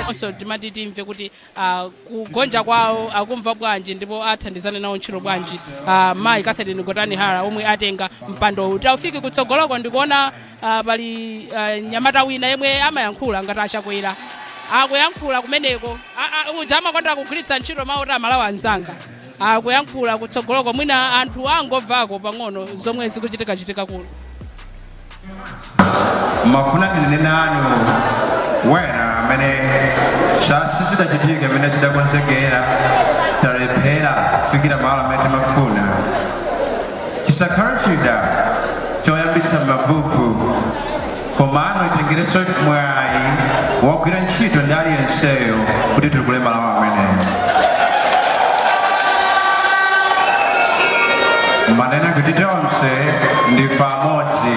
Onso timati timve kuti kugonja kwawo akumva bwanji ndipo athandizane nawo ntchito bwanji mayi Catherine Gotani Hara omwe atenga mpandowu. Taufiki, kutsogoloko ndikuona pali mnyamata wina yemwe amayankhula ngati aChakwera akuyankhula kumeneko. Uja amakonda kugwiritsa ntchito mawu oti "Amalawi anzanga", akuyankhula kutsogoloko. Mwina anthu angomvako pang'ono zomwe zikuchitikachitika kuno. Mafuna ndinene nanu wena amene sizidachitika amene zidakonzekera, talephera kufikira malo amene timafuna. Chisakhale chida choyambitsa mavuvu, komano itengerenso mwayi wogwira ntchito ndi aliyenseyo kuti titukule Malawi ameneyo. Manena kuti tonse ndife amodzi,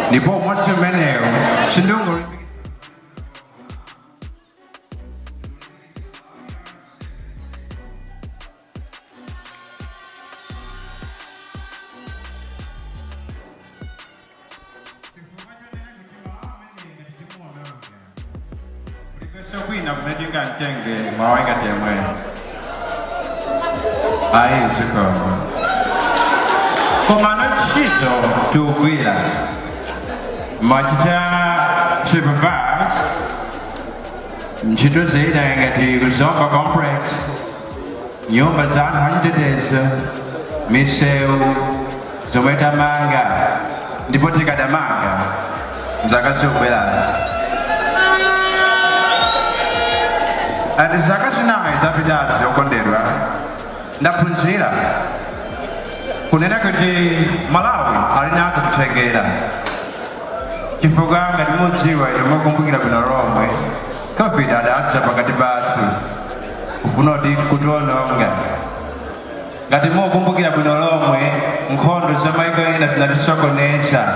ndipo umodzi umenewo sindungolimbikitsa. Kulibenso kwina kumene tingamtenge Malawi ngati yemweyo, ayi, zikomo. Komano ntchito tikugwira, machita supervise ntchito zina ngati kuZomba Complex, nyumba za anthu achitetezo, misewu zomwe tamanga ndipo tikadamanga mzaka zikubwerazi. Ati zaka 4 zapitazi, okondedwa, ndaphunzira kunena kuti Malawi ali nako kuthekera, chifukwa ngati mudziwa inu, mukumbukira bwino lomwe, COVID adadza pakati pathu kufuna kuti kutiononga. Ngati mukumbukira bwino lomwe, nkhondo za maiko ena zinatisokoneza.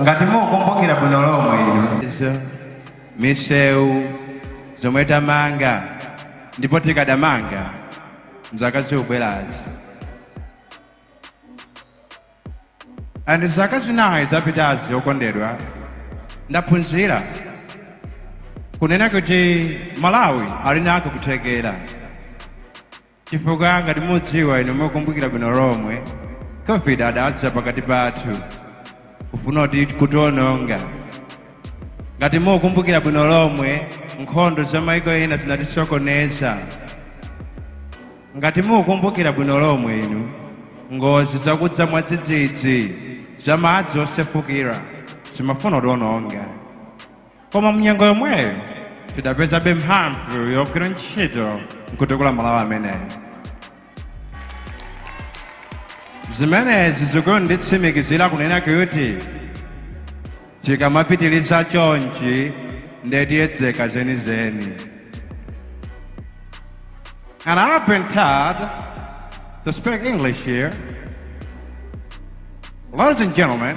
Ngati mukumbukira bwino lomwe inu, misewu zomwe tamanga ndipo tikadamanga mzaka zikubwerazi. And zaka 4 zapitazi, okondedwa, ndaphunzira kunena kuti Malawi ali nako kuthekera, chifukwa ngati mudziwa inu, mukumbukira bwino lomwe, COVID adadza pakati pathu kufuna kuti kutiononga. Ngati mukumbukira bwino lomwe, nkhondo za maiko ena zinatisokoneza. Ngati mukumbukira bwino lomwe inu, ngozi zakudza mwadzidzidzi za madzi osefukira zimafuna kutiononga, koma mnyengo yomweyo tidapezabe mphamvu yogwira ntchito nkutukula Malawi ameneyo. Zimenezi zikunditsimikizira kunena kuti tikamapitiriza chonchi ndetiyedzeka zenizeni. And I've been told to speak English here. Ladies and gentlemen,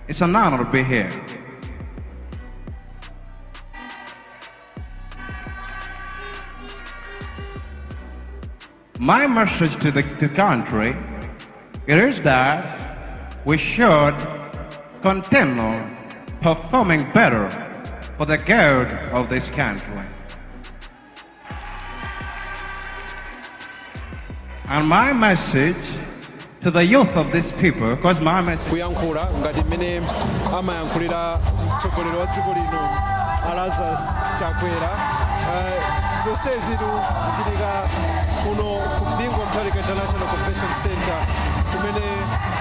it's an honor to be here. My message to the country, it is that we should continue performing better for the good of this country. And my message to the youth of these people, because my message Kuyankhula ngati mmene amayankhulira mtsogoleri wa dziko lino a Lazarus Chakwera. Zonsezi kuchitika kuno ku Bingu Mutharika International Convention Center, kumene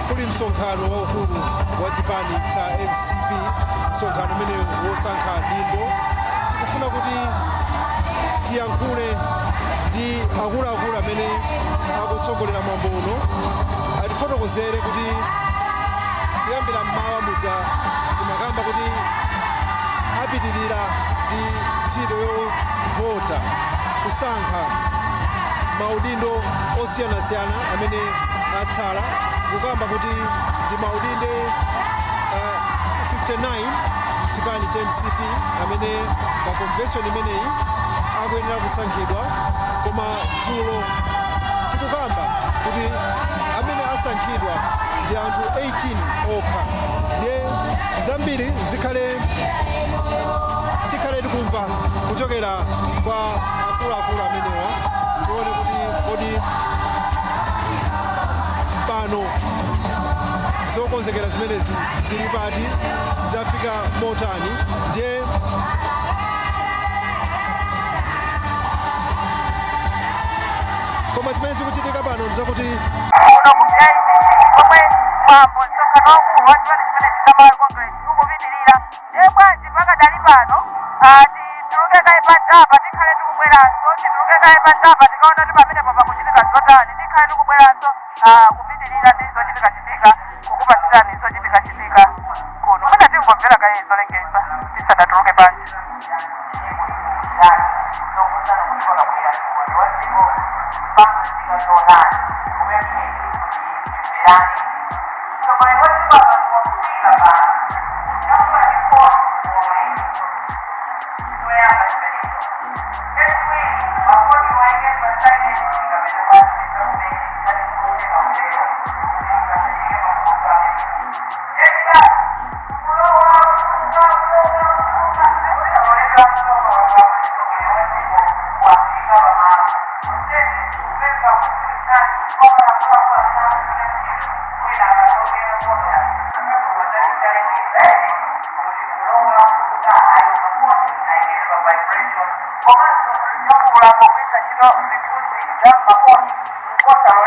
kuli msonkhano waukulu wa chipani cha MCP, msonkhano umene wosankha dindo. Tikufuna kuti tiyankhule ndi akuluakulu amene akutsogolera mwambo uno, atifotokozere kuti kuyambira mmawa muja timakamba kuti apitirira ndi ntchito yovota, kusankha maudindo osiyanasiyana amene atsala, kukamba kuti ndi maudindo 59 mchipani cha MCP amene pa convention imeneyi akuyenera kusankhidwa. Koma dzulo tikukamba kuti amene asankhidwa ndi anthu 18 okha, ndiye zambiri zikhale Tikhale tikumva kuchokera kwa akuluakulu amenewa, tione kuti kodi pano zokonzekera zimenezi zili pati, zafika motani. Ndiye koma zimene zikuchitika pano ndizakuti kuno ku BICC, komwe mwambo msonkhano waukulu wa chipani chimenechi cha Malawi Congress ukupitirira. Ndiye bwanji pakadali pano tituluke kaye panjapa, tikhale tikubweranso. Tituluke kaye panjapa, tikaona kuti pamenepo pakuchitika zotani. Tikhale tikubweranso kupitirira ndi zochitikachitika, kukupatsirani zochitikachitika kuno. Mwina tingomvera kaye zolengeza tisanatuluke panja.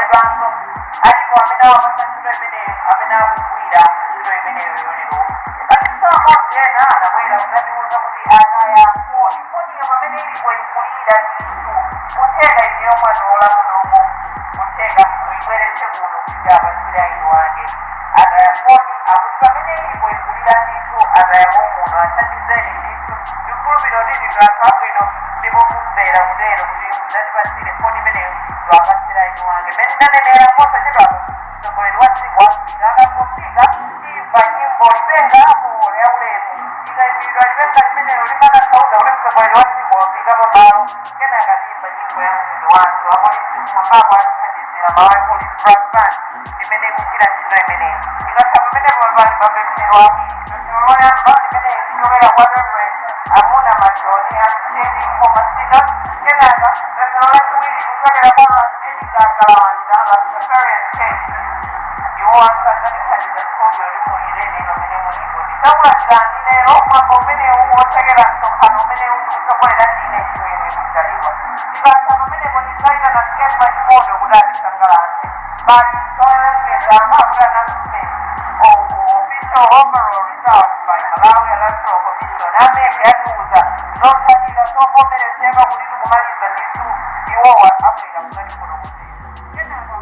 Alipo amene awapasa ntchito imeneyo, amene akugwira ntchito imeneyo yolero. Atisoamodzi ena anabwera kudzatiuza kuti ataya foni, foniyo pamene ilipo ikulira ndithu. Kutheka ine mwatola munomo, kutheka muyibweretse kuno kuti apatsire eni ake. Ataya foni, akuti pamene ilipo ikulira ndithu, atayamo muno, athandizeni ndithu. Ndikhulupirira kuti ndinu anthu abwino ndipo mumvera kutero kuti mudzatipatsire foni imeneyo tiwapatsira eni ake. Mene ndanenera, posachedwapo mtsogoleri wa dziko afika. Akangofika timva nyimbo, lipenga apo yaulemu. Ikayimbidwa lipenga limenelo, limatanthauza kuti mtsogoleri wa dziko wafika pamalo. Kenaka tiyimba nyimbo ya mtundu wathu. Apolisi kumwambako atithandizira, Malawi Police Brass Band imene ikugwira ntchito imeneyi. Ikatha pamenepo, pali mapemphero awiri. Pemphero loyamba limene lichokera kwa Reverend Amuna Majoni amteni Ngoma Synod. Kenaka pemphero lachiwiri kuchokera kwa Ras Edgar Kalawanda, Rastafarian Church. Iwo asadzatithandiza studio limulireni pamene mulipo. Ndidzakulandirani lero mwambo umenewu wotsekera msonkhano umenewu, ndikutsogolera ndine Chimwemwe Kujaliwa. Tikatha pamenepo, ndidzayitana Skemba Chimoto kuti atisangalatse. Pali zolengeza akuti announcement of official overall results by Malawi Electoral Commission. A MEC atiuza zotsatira zovomerezeka kuti tikumaliza ndithu. Iwowa abwera kudzatifotokozera kenaka.